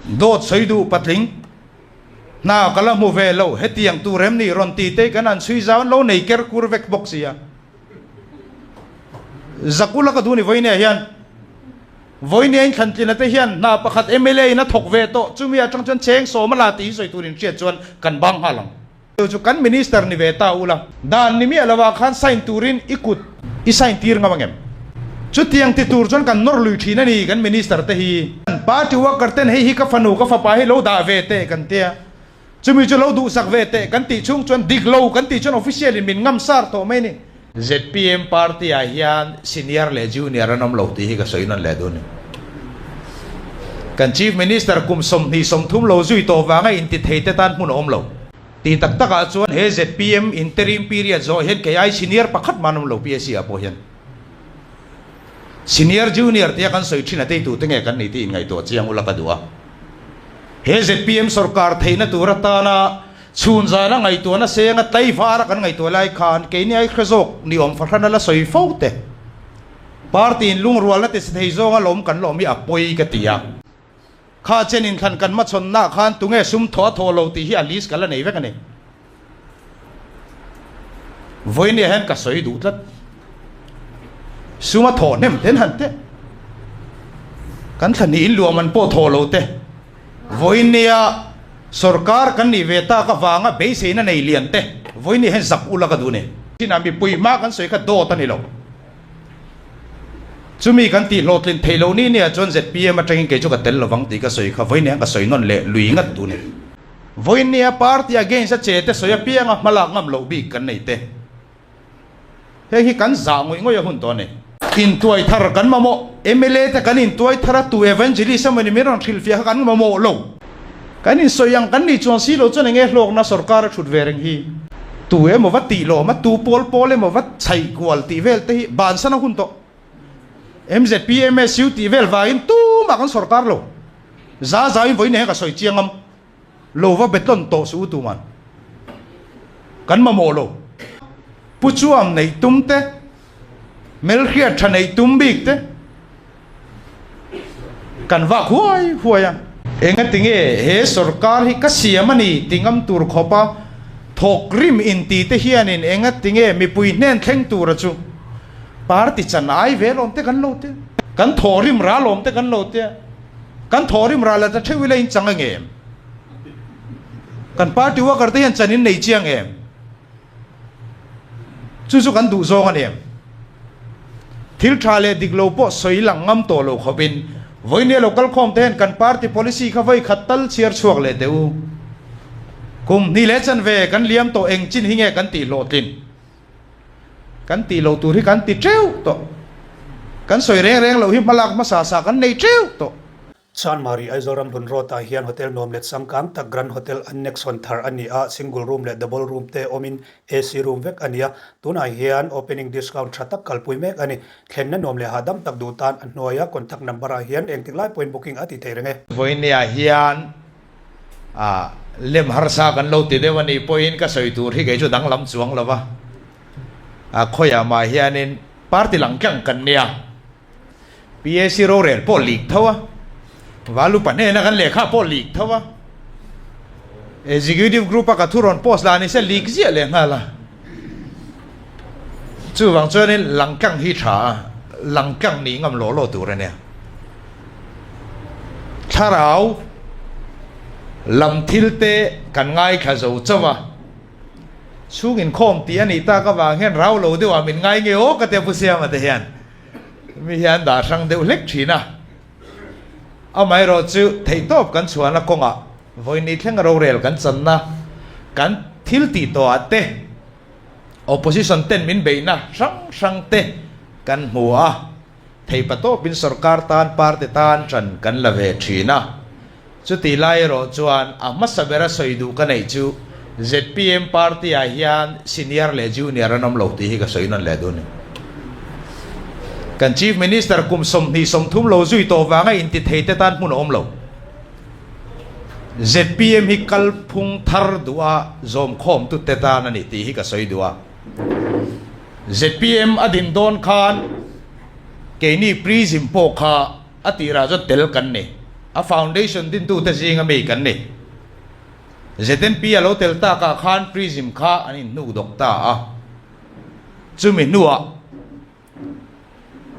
Dawt sawi duh patling, hna ka la hmu ve lo, hetiang tur em ni rawn ti te kan han chhui zau an lo nei ker kur vek bawk sia. Zakula ka duh ni vawinia hian vawinia in thlantlina te hian hna pakhat mla in a thawk ve tawh chumi atang chuan cheng sawm a la tih hi sawi tur in hriat chuan kan bang nghal ang. Chu chu kan minister ni ve ta ula. Dan ni miah lovah khan sign turin i kut i sign tir ngam angem? Chutiang ti tur chuan kan nawr lui thin a ni kan minister te hi. Kan party worker ten hei hi ka fanu ka fapa hi lo dah ve teh kan tia. Chumi chu lo duhsak ve teh kan tih chhung chuan dik lo kan tih chuan official in min ngam sar tawh mai a ni. Zpm party ah hian senior leh junior an awm lo tih hi ka sawi nawn leh dun. Kan Chief Minister kum 23 lo zui tawh vanga intithei te tan hmun a awm lo. Tih tak tak ah chuan he zpm interim period zawh hian kei ai senior pakhat mah an awm lo PSC ah pawh hian. Senior junior tia kan sawi thin a teitu te nge kan ni tih inngaihtuah chiang ula ka duh a. He zpm sorkar theihna tur atana Chhun zana ngaihtuahna senga tlaivara kan ngaihtuah lai khan keini ai hre zawk ni awm fahrana la sawi fo te. Party in lungrualna ti si thei zawnga lawm kan lawm hi a pawi ka ti a. Kha chen inthlan kan hmachhawnnaah khan tunge sum thaw a thaw lo tih hi a list ka la nei vek a ni. Vawinia hian ka sawi duh tlat. Sum a thaw hnem ten han teh. Kan thla hnih in luam an pawh thaw lo te. Vawinia sorkar kan nih ve tak avanga beiseina nei lian te vawinia hian zak ula ka duh ni. Chinah mipui hma kan sawi kha dawt a ni lo. Chumi kan tih hlawhtlin theih loh ni nia chuan zpm atangin kei chu ka tel lovang tih ka sawi kha vawinia hian ka sawi nawn leh lui ngat duh ni. Vawinia party against a che te sawi apianga hmalak ngam loh bik kan nei te. Heng hi kan zah ngawih ngawih a hun tawh a ni. Intuai thar kan mamawh. Mla te kan intuai thar a, tu evangelist emaw ni min rawn hrilhfiah kha kan mamawh lo. Kan insawi ang kan nih chuan si lo chuan enge hlawkna sorkar a thut ve reng hi. Tu emaw va tih lawm a, tu pawl pawl emaw va chhaih kual tih vel te hi bansan a hun tawh. MZP, MSU tih vel vangin tumah kan sorkar lo. Za zauin vawiin hian ka sawi chiang am. Lo va betlawn tawh suh u tuman kan mamawh lo. Pu Chuam neih tum te, Melhriat tha neih tum bik te kan vak huai huai a. Engatinge he sorkar hi ka siam a ni ti ngam tur khawpa thawk rim inti te hianin engatinge mipui hnen thleng tura chu party chan ai ve lawm te kan lo tia, kan thawh rim ra lawm te kan lo tia. Kan thawhrim ral a ta theuh ila in chang ang em? Kan party worker te hian chan in nei chiang em? Chu chu kan duh zawng a ni em? Thil tha leh dik lo pawh sawi lang ngam tawh lo khawpin vawinia lo kal khawm te hian kan party policy kha vawi khat tal chhiar chhuak leh teh u. Kum hnih leh chanve kan liam tawh eng chin hi nge kan tih hlawhtlin? Kan tih loh tur hi kan ti teuh tawh. Kan sawi reng reng loh hi hmalak hmasa sa kan nei teuh tawh. Chanmari Aizawl Ramhlun Road ah hian hotel nuam leh changkang tak Grand Hotel Annex hawn thar a ni a, single room leh double room te awmin AC room vek a ni a, tunah hian opening discount tha tak kalpui mek a ni. Thlenna nuam leh hahdam tak duh tan a hnuaia contact number ah hian engtik lai pawhin booking a ti thei reng e. Vawinia hian A lem harsa kan lo ti deuh a nih pawhin ka sawi tur hi kei chu danglam chuang lo va, a khawiah mah hianin party lang tlang kan nia, PAC rorel pawh leak tho a, Valupa hnena kan lehkha pawh leak tho a, Executive group a ka thu rawn post lah ni se leak ziah leh nghal a, chuvang chuanin lang tlang hi tha a, lang tlang nih ngam law law tur a nia. Thlarau lam thil te kan ngaithla zo chauh a, chhung inkhawm tih a nih tak avang hian rau lo deuh ah min ngai nge aw ka tia Pu Siama te hian mi hian dah hrang deuh hlek thin a. Amaherawh chu theihtawp kan chhuahna kawngah vawiin thleng rorel kan channa kan thil tih tawh ah te opposition ten min beihna hrang hrang te kan hmu a. Theipa tawpin sorkar tan party tan ṭan kan la ve ṭhin a. Chutih lai erawh chuan a hmasa bera sawi duh ka neih chu zpm party ah hian senior leh junior an awm lo tih hi ka sawi nawn leh dun. Kan Chief Minister kum 23 lo zui tawh vanga intithei te tan hmun a awm lo. Zpm hi kalphung thar duha zawmkhawmtu te tan a ni tih hi ka sawi duh a. Zpm a din dawn khan keini prism pawh kha a tirah chuan tel kan ni. A foundation dintute zinga mi kan ni. ZNP a lo tel takah khan Prism kha an inhnukdawk ta a. Chumi hnuah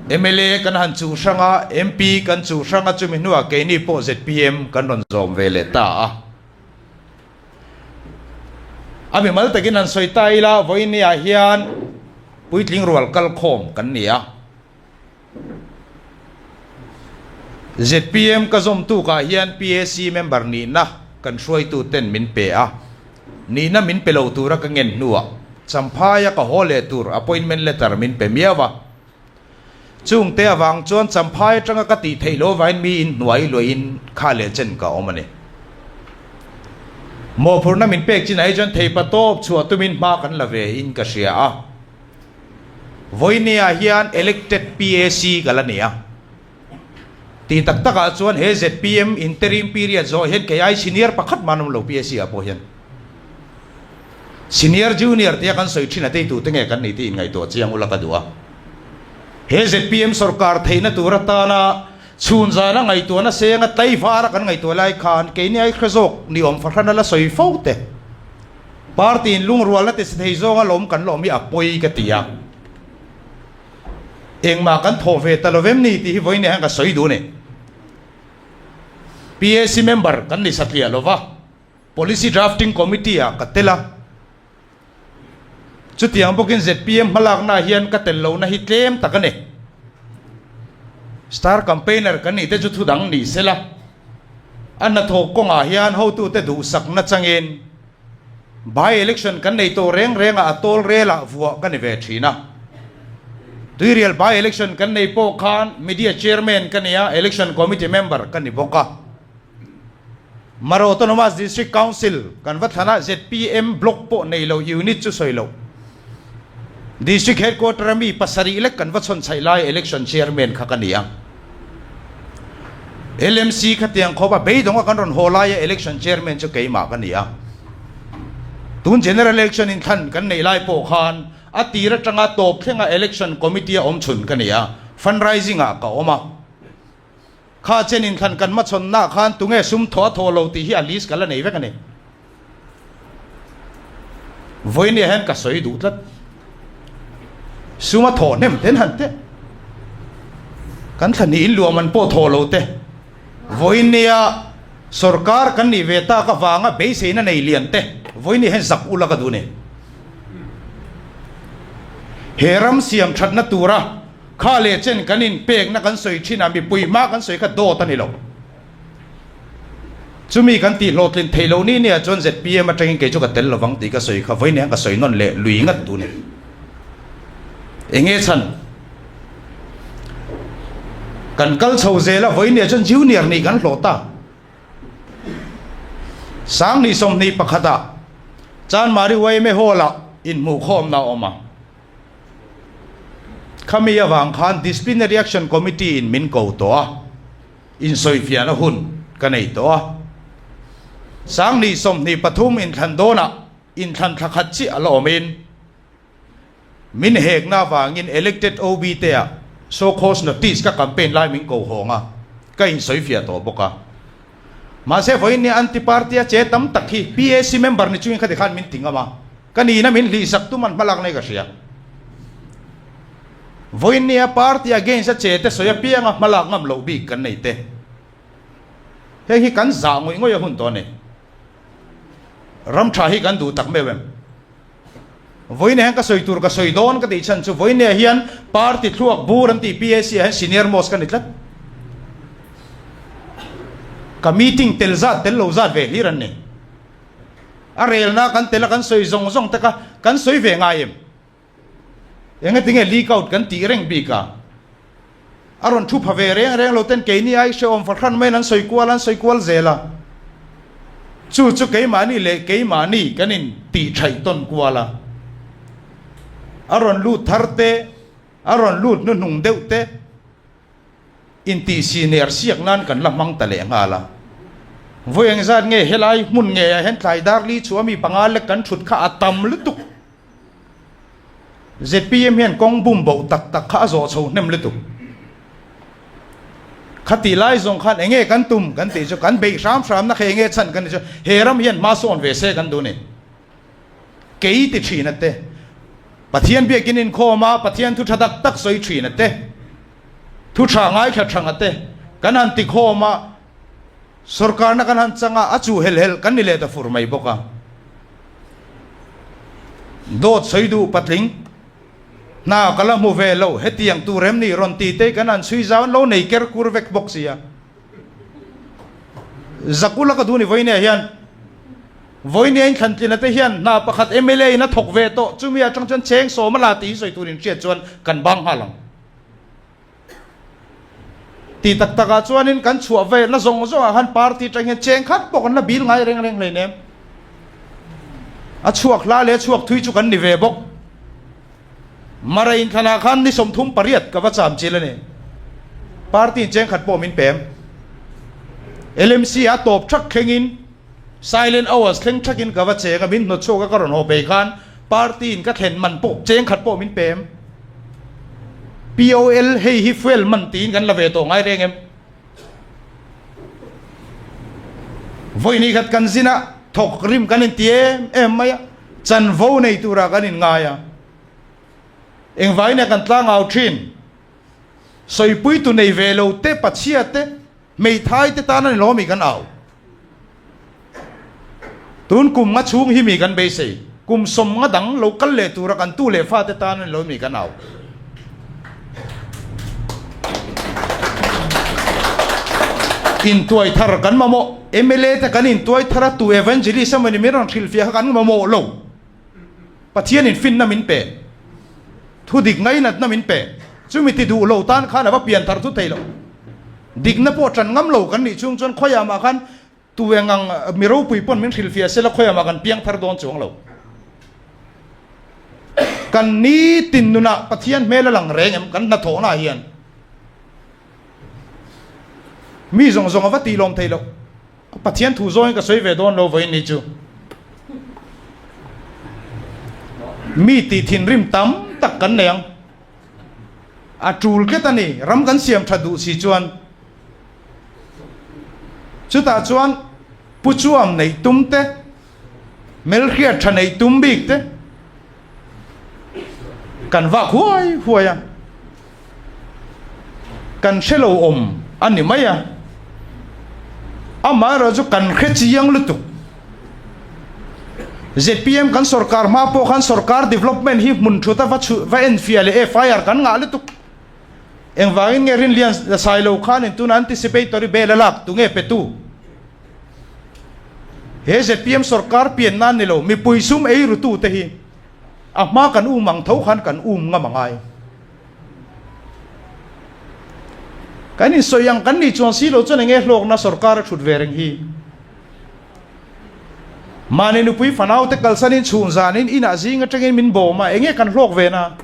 mla kan han chuh hrang a, MP kan chuh hrang a, chumi hnuah keini pawh zpm kan rawn zawm ve leh ta a. A mimal takin han sawi ta ila, vawiinniah hian puitling rual kalkhawm kan ni a. Zpm ka zawm tukah hian PAC member nihna kan hruaitu ten min pe a, nihna min pe lo tura ka ngen hnuah Champhaia ka haw leh tur appointment letter min pe miau a. Chungte avang chuan Champhai atanga ka tih theih loh avangin mi in hnuai luahin kha leh chen ka awm a ni. Mawhphurhna min pek chinah hi chuan theipatawp chhuah tumin hma kan la ve in ka hria a. Vawinia hian elected PAC ka la ni a. Tih tak takah chuan he zpm interim period zawh hian kei ai senior pakhat mah an awm lo PAC ah pawh hian. Senior junior tia kan sawi thin a tei tute nge kan nih tih inngaihtuah chiang ula ka duh a. He zpm sorkar theihna tur atana chhun zana ngaihtuahna senga tlaivara kan ngaihtuah lai khan keini ai hre zawk ni awm fahran a la sawi fo te. Party in lungrualna ti si thei zawnga lawm kan lawm hi a pawi ka ti a. Engmah kan thawh ve ta lovem ni tih hi vawiin hian ka sawi duh a ni. PAC member kan ni satliah lova, Policy Drafting Committee ah ka tel a. Chutiang bawkin zpm hmalakna ah hian ka tel lohna hi tlem tak a ni. Star campaigner kan nih te chu thudang ni sela. A hnathawk kawngah hian hotute duhsakna changin by election kan nei tawh reng rengah a tawl relah vuah ka ni ve thin a. Tuirial by election kan nei pawh khan media chairman ka ni a, election committee member ka ni bawk a. Mara Autonomous District Council kan va thlan a, zpm block pawh nei lo unit chu sawi loh. District Headquarter a mi pasarih lek kan va chhawn chhaih lai election chairman kha ka ni a. LMC khatiang khawp a beidawng a kan rawn haw laia election chairman chu keimah ka ni a. Tun general election inthlan kan neih lai pawh khan a tir atanga tawp thlenga election committee a awm chhun ka ni a, fundraising ah ka awm a. Kha chen inthlan kan hmachhawnnaah khan tunge sum thaw a thaw lo tih hi a list ka la nei vek a ni. Vawinia hian ka sawi duh tlat. Sum a thaw hnem ten han teh. Kan thla hnih in luah man pawh thaw lo te. Vawinia sorkar kan nih ve tak avanga beiseina nei lian te vawinia hian zak ula ka duh ni. He ram siam thatna tura Kha leh chen kan inpekna kan sawi thin a, mipui hma kan sawi kha dawt a ni lo. Chumi kan tih hlawhtlin theih loh ni nia chuan zpm atangin kei chu ka tel lovang tih ka sawi kha vawiin hian ka sawi nawn leh lui ngat duh ni. Enge chhan? Kan kal chho zel a, vawiin nia chuan junior nih kan hlawh ta. Sanghnih 21 ah Chanmari yma Hall ah inhmuhkhawmna a awm a. Khami avang khan Disciplinary Action Committee in min ko tawh a, insawifiahna hun ka nei tawh a. 2023 inthlan dawnah inthlan thla khat chiah a la awmin min hekna avangin elected OB te ah show cause notice ka campaign lai min ko hawng a, ka insawifiah tawh bawk a. Mahse vawiin nia anti-party a che tam tak hi PAC member ni chungin khati khan min ti ngam a. Ka nihna min hlihsak tum an hmalak nei ka hria. Vawiin nia party against a che te sawi apianga hmalak ngam loh bik kan nei te. Heng hi kan zah ngawih ngawih a hun tawh a ni. Ram tha hi kan duh tak meuh em? Vawiin hian ka sawi tur ka sawi dawn ka tih chhan chu vawiin nia hian party thluak bur an tih PAC ah hian senior most ka ni tlat. Ka meeting tel zat tel lo zat ve hlir an ni. A relna kan tel a kan sawi zawng zawng te kha kan sawi ve ngai em? Engatinge leak out kan tih reng bik a? A rawn thu pha ve reng reng lo ten keini ai hrehawm fahran maiin an sawi kual an sawi kual zel a. Chu chu keimahni leh keimahni kan in tih thaih tawn kual a. A rawn lut thar te, a rawn lut hnuhnung deuh te intih siner siak nan kan la hmang ta leh nghal a. Vawi engzat nge helai hmun ngeiah hian tlai dar li chhuah mi panga lek kan thut kha a tam lutuk. Zpm hian kawng bum boh tak tak kha a zawh chho hnem lutuk. Khati lai zawng khan enge kan tum kan tih chu kan beih hram hram na kha enge chhan kan tih chu he ram hian hma sawn ve se kan duh ni. Kei ti thin a te. Pathian biakin inkhawm a Pathian thu tha tak tak sawi thin a te. Thu tha ngaithla thang a te. Kan han ti khawm a sorkarna kan han chang a a chu hel hel kan ni leh ta fur mai bawk a. Dawt sawi duh patling. Hna ka la hmu ve lo, hetiang tur em ni rawn ti te kan han chhui zau an lo nei ker kur vek bawk sia. Zakula ka duh ni vawinia hian vawinia in thlantlina te hian hna pakhat mla in a thawk ve tawh chumi atang chuan cheng sawm a la tih hi sawi tur in hriat chuan kan bang nghal ang. Ti tak takah chuanin kan chhuah ve na zawng zawngah khan party atang hian cheng khat pawh kan la bil ngai reng reng hleinem. A chhuak hla leh a chhuak thui chu kan ni ve bawk. Mara inthlanah khan ni 38 ka va cham chil a ni. Party in cheng khat pawh min pem. LMC a tawp thak thlengin silent hours thleng thakin ka va cheng a, min hnawt chhuak a ka rawn haw phei khan party in ka thlen man pawh cheng khat pawh min pem. POL hei hi fuel man tiin kan la ve tawh ngai reng em? Vawi khat kan zin a, thawk rim kan inti em em mai a, chanvo nei turah kan inngai a. Engvangin nge kan tlangau thin? Sawipuitu nei ve lo te, pachhia te, hmeithai te tan a ni lo mi kan au. Tun kum nga chhung hi mi kan beisei, kum sawm nga dang lo kal leh tura kan tu leh fate tan a ni lo mi kan au. Intuai thar kan mamawh, mla te kan intuai thar a, tu evangelist emawni min rawn hrilhfiah kha kan mamawh lo. Pathianin finna min pe, thudik ngainatna min pe, chumi ti duh lo tan khan a va pian thar thu thei lo. Dikna pawh ṭan ngam lo kan nih chhung chuan khawiah mah khan tu eng ang mi ropui pawn min hrilhfiah sela khawiah mah kan piang thar dawn chuang lo. Kan nitin nunah Pathian hmel a lang reng em kan hnathawhnaah hian mi zawng zawng a va tih lawm thei loh. Pathian thu zawngin ka sawi ve dawn lo vawiin ni chu. Mi tih thinrim tam tak kan nei ang. A tul tlat a ni, ram kan siam tha duh si chuan. Chutah chuan Pu Chuam neih tum te, Melhriat tha neih tum bik te kan vak huai huai a. Kan hre lo awm a ni mai a, amaherawh chu kan hre chiang lutuk. Zpm kan sorkar hma pawh khan sorkar development hi hmun thut a va chhuh va enfiah leh FIR kan ngah lutuk. Engvangin nge Rinlian Sailo khanin tuna anticipatory bail a lak tunge petu? He zpm sorkar pian nan ni lo mipui sum ei rutu te hi a hma kan um ang tho khan kan um ngam a ngai. Kan insawi ang kan nih chuan si lo chuan enge hlawkna sorkar a thut ve reng hi. Mahni nupui fanau te kalsanin chhun zanin inah zing atangin min bawm a, enge kan hlawk ve na?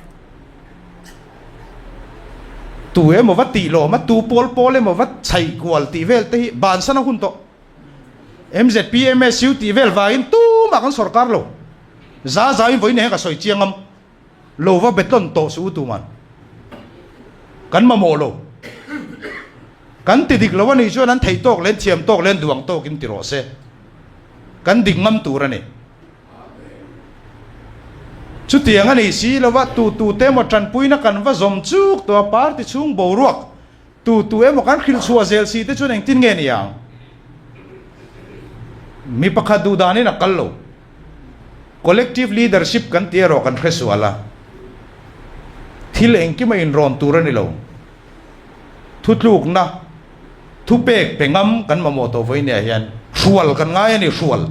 Tu emaw va tih lawm a, tu pawl pawl emaw va chhaih kual tih vel te hi bansan a hun tawh. MZP, MSU tih vel vangin tumah kan sorkar lo. Za zauin vawiin eng ka sawi chiang am. Lo va betlawn tawh suh u tuman. Kan mamawh lo. Kan ti dik lo a nih chuan an theih tawk leh an thiam tawk leh an duh ang tawkin ti rawh se. Kan dik ngam tur a ni. Chutiang a nih si lova tu tu te emaw tanpuina kan va zawm chuk tawh a party chhung boruak tu tu emaw kan hrilh chhuah zel si te chuan engtin nge ni ang? Mi pakhat duh danin a kal lo. Collective leadership kan tih erawh kan hre sual a, thil engkim a inrawn tur a ni lo. Thutlukna, thupek pe ngam kan mamawh tawh vawinia hian hrual kan ngai a ni, hrual.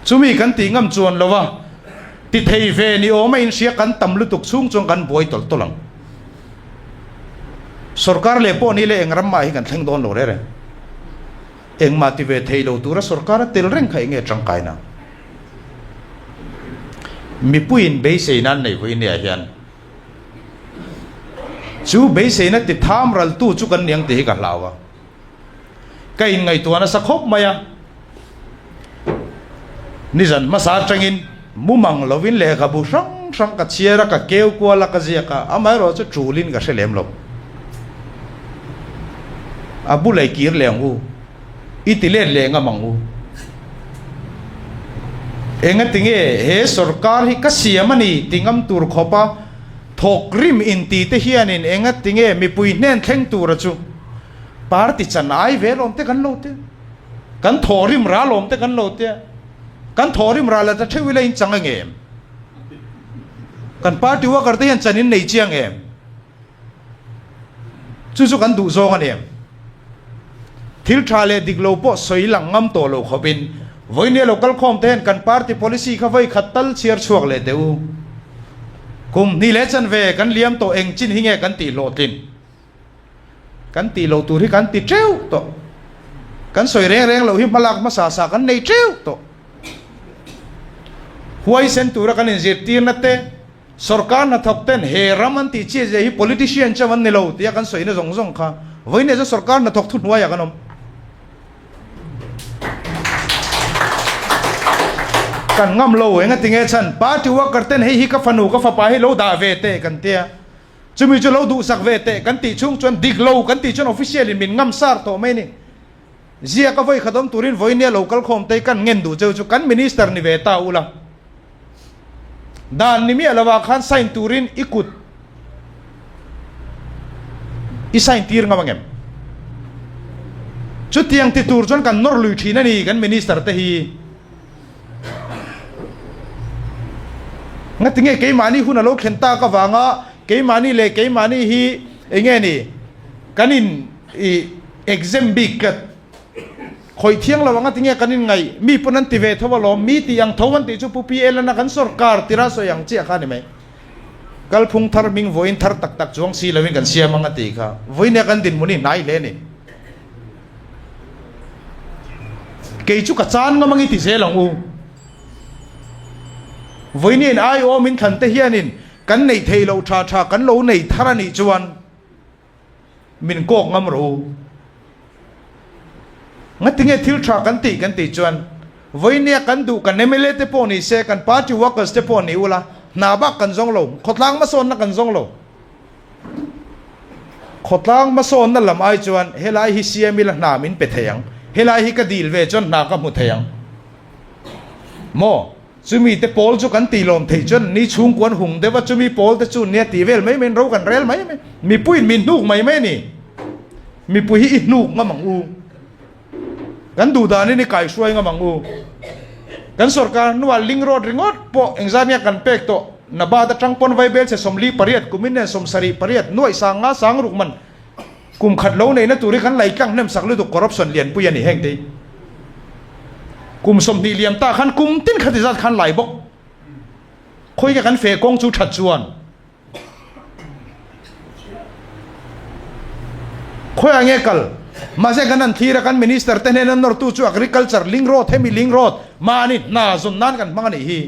Chumi kan tih ngam chuan lo a, ti thei ve ni awm a inhria kan tam lutuk chhung chuan kan buai tawlh tawlh ang. Sorkar leh pawh ni leh eng ram mah hi kan thleng dawn lo reng reng. Engmah ti ve thei lo tura sorkar a tel reng kha enge tangkaina? Mipuiin beiseina an nei vawinia hian chu beiseina ti tham raltu chu kan niang tih hi ka hlau a. Ka inngaihtuah nasa khawp mai a. Nizan hmasa atangin mumang lovin lehkhabu hrang hrang ka chhiar a, ka keu kual a, ka ziak a, amaherawhchu tulin ka hre lem lo. A bula i kir leh ang u. I ti let leh ngam ang u. Engatinge he sorkar hi ka siam a ni ti ngam tur khawpa thawk rim inti te hianin engatinge mipui hnen thleng tura chu party chan ai ve lawm te kan lo tia, kan thawh rim ra lawm te kan lo tia, kan thawh rim ra la ta theuh ila in chang a ngem? Kan party worker te hian chan in nei chiang em? Chu chu kan duh zawng a ni em? Thil tha leh dik lo pawh sawi lang ngam tawh lo khawpin vawinia lo kal khawm te hian kan party policy kha vawi khat tal chhiar chhuak leh teh u. Kum hnih leh chanve kan liam tawh eng chin hi nge kan tih hlawhtlin? Kan tih loh tur hi kan ti teuh tawh. Kan sawi reng reng loh hi hmalak hmasa sa kan nei teuh tawh. Huaisen tura kan inzirtirna te, Sorkar hnathawk ten he ram an tih chiah zia hi politician chauh an ni lo tia kan sawina zawng zawng kha vawiin chuan sorkar hnathawk thuhnuaiah kan awm. Kan ngam lo eng a ti nge chhan party worker ten hei hi ka fanu ka fapa hi lo dah ve teh kan tia chumi chu lo duhsak ve teh kan tih chhung chuan dik lo kan tih chuan official in min ngam sar tawh mai a ni. Ziak a vawi khat awm turin vawinia lo kal khawm te kan ngen duh cheu chu kan minister ni ve ta ula. Dan ni miah lovah khan sign turin i kut i sign tir ngam angem? Chutiang ti tur chuan kan nawr lui thin a ni kan minister te hi. Ngatinge keimahni hun a lo thlen tak avanga keimahni leh keimahni hi enge ni kan in i exam bik tlat. Khawih thiang lo anga tinge kan inngaih, mi pawn an ti ve tho alawm, mi tih ang tho an tih chu Pu PL ana kan sorkar tira sawi ang chiah kha a ni mai. Kalphung thar hming vawiin thar tak tak chuang si loin kan siam ang a tih kha. Vawiin a kan dinhmun hi hnai hle a ni. Kei chu ka chan ngam angi ti zel ang u. Vawiin IO min thlan te hianin kan neih theih loh tha tha kan lo nei thar a nih chuan, Min kawk ngam rawh u. Ngatinge thil tha kan tih kan tih chuan vawinia kan duh kan mla te pawh ni se, kan party workers te pawh ni ula, hna bak kan zawng lo, khawtlang hmasawnna kan zawng lo. Khawtlang hmasawnna lam ai chuan helai hi siam ila hna min pe thei ang, helai hi ka dil ve chuan hna ka hmu thei ang maw? Chumi te pawl chu kan tih lawm theih chuan ni chhungkuan hung deuh a, chumi pawl te chu nia tih vel mai mai in ro kan rel mai mai. Mipuiin min hnuk mai mai a ni. Mipui hi i hnuk ngam ang u. Kan duh danin i kaihruai ngam ang u. Kan sorkar hnuah ling road ringawt pawh engzat nge kan pek tawh? Nabat atang pawn vaibel chhe 48 kumin nen 78 nuaih sang nga sang ruk man Kum khat lo neihna tur hi kan lei tlang hnem sak lutuk corruption lianpui a ni heng te hi. Kum 20 liam ta khan kum tin khati zat khan lai bawk. Khawi ka kan feh kawng chu that chuan khawi ah nge kal? Mahse kan han thlir a kan minister te hnen a nawrtu chu agriculture link road hemi link road mahni hna zawn nan kan hmang a nih hi.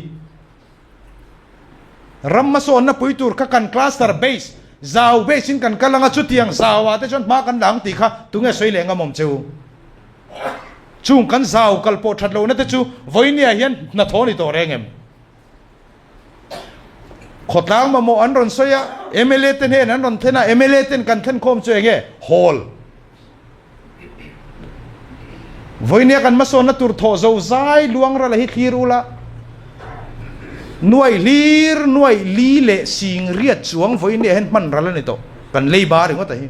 Ram hmasawnna pui tur kha kan cluster base, zau base in kan kal anga chutiang zau ah te chuan hma kan la ang tih kha tunge sawi leh ngam awm che u. Chung kan zau kal pawh that lohna te chu vawinia hian hnathawh ni tawh reng em? Khawtlang mamawh an rawn sawi a, mla te hnen an rawn thlen a, mla ten kan thlen khawm chu enge? Hall. Vawinia kan hmasawnna tur thawh zo zai luang rala hi thlir ula, nuai hlir nuai li leh sing riat chuang vawinia hian hman ral a ni tawh, kan lei ba ringawt a hi.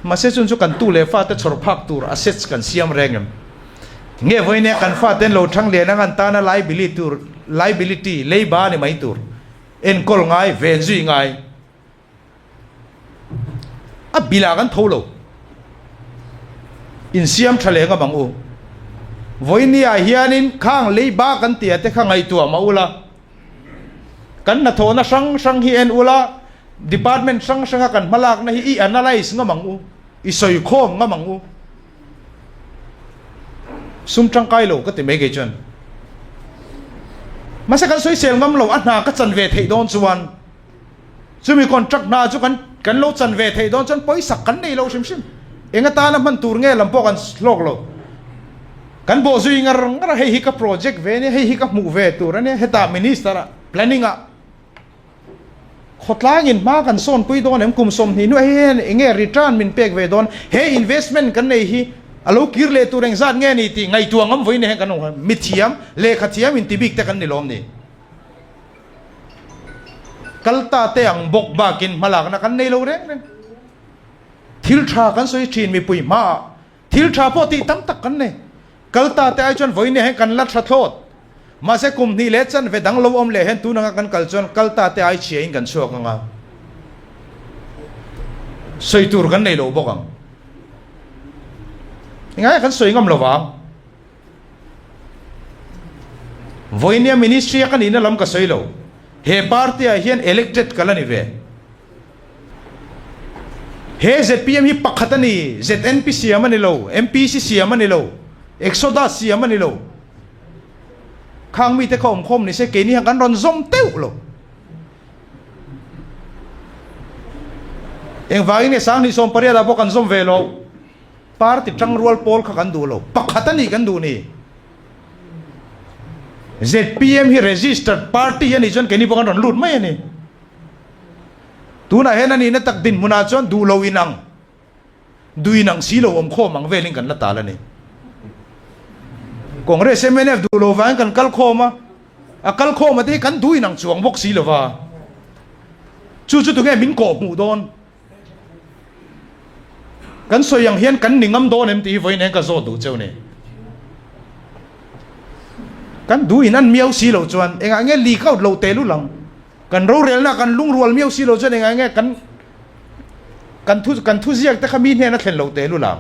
Mahse chun chu kan tu leh fate chhawr phak tur assets kan siam reng em? Nge vawinia kan faten lo thang lian ang an tana liability tur, liability, lei ba ni mai tur, enkawl ngai, ven zui ngai. A bilah kan tho lo. Insiam tha leh ngam ang u. Vawinia hianin khang lei ba kan tia te kha ngaihtuah mah ula. Kan hnathawhna hrang hrang hi en ula, department hrang hranga kan hmalakna hi i analyse ngam ang u, i sawikhawm ngam ang u. Sum tangkai lo ka ti mai kei chuan. Mahse kan sawisel ngam lo, a hna ka chan ve theih dawn chuan. Chumi contract hna chu kan kan lo chan ve theih dawn chuan pawisak kan nei lo hrim hrim. Eng atana hman tur nge lam pawh kan hlawk lo. Kan bawh zui ngar ngar a, hei hi ka project ve ania, hei hi ka hmuh ve tur ania, hetah minister ah planning ah. Khawtlangin hma kan sawnpui dawn em? Kum 20 hnuah hian eng nge return min pek ve dawn? He investment kan nei hi a lo kir leh tur engzat nge ni tih ngaihtuah ngam vawiin hian kan awm. Mithiam, lehkha thiam inti bik te kan ni lawm ni. Kal ta te ang bawk bakin hmalakna kan nei lo reng reng. Thil tha kan sawi thin mipui hmaah thil tha pawh tih tam tak kan nei. Kal ta te ai chuan vawiin hian kan la tha thlawt. Mahse kum hnih leh chanve dang lo awm leh hian tun anga kan kal chuan kal ta te ai chhia in kan chhuak anga sawi tur kan nei lo bawk ang. Engah nge kan sawi ngam lo vang? Vawinia ministry a ka nihna lam ka sawi lo. He party ah hian elected ka la ni ve. He zpm hi pakhat a ni, ZNP siam a ni lo, MPC siam a ni lo, Exodus siam a ni lo. Khang mite kha awmkhawm ni se keini hian kan rawn zawm teuh lo. Engvangin nge 2018 ah pawh kan zawm ve lo? Party tangrual pawl kha kan duh lo, pakhat a nih kan duh ni. Zpm hi registered party a nih chuan keini pawh kan rawn lut mai a ni. Tunah hian a nihna tak dinhmunah chuan duh lo inang, duh inang si lo awm khawm ang velin kan la tal a ni. Congress mnf duh lo vangin kan kal khawm a, a kal khawm a te hi kan duh inang chuang bawk si lo va. Chu chu tunge min kawh hmuh dawn? Kan sawi ang hian kan ni ngam dawn em tih hi vawiin eng ka zawt duh cheu ni. Kan duh in an miau si lo chuan engah nge leak out lo teh lul ang. Kan rorelna kan lungrual miau si lo chuan engah nge kan kan thu kan thuziak te kha mi hnena thlen lo teh lul ang.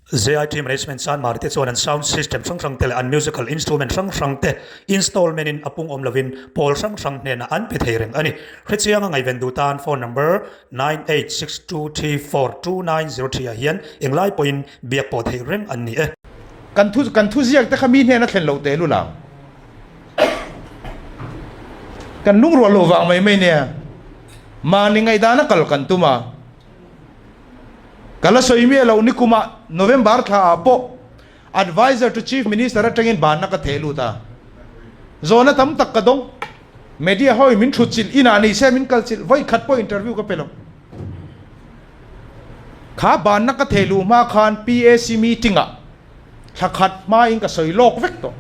ZIT Management Sanmar te chuan an sound system hrang hrang te leh an musical instrument hrang hrang te installment in a pung awm lovin pawl hrang hrang hnenah an pe thei reng a ni. Hrechianga ngaihven duh tan phone number 9862342903 ah hian englai pawhin biak pawh theih reng an ni e. Kan thu kan thuziak te kha mi hnena thlen lo teh lul ang. Kan lungrual loh vang mai mai nia. Mahni ngaihdana kal kan tum a. Ka la sawi miah loh nikumah November thla ah pawh Adviser to Chief Minister atangin banna ka theh lut a. Zawhna tam tak ka dawng. Media hawi min thut chilh inah ni se min kal chilh vawi khat pawh interview ka pe lo. Kha banna ka theh luh hma khan PAC meeting ah thla khat hmain ka sawi lawk vek tawh.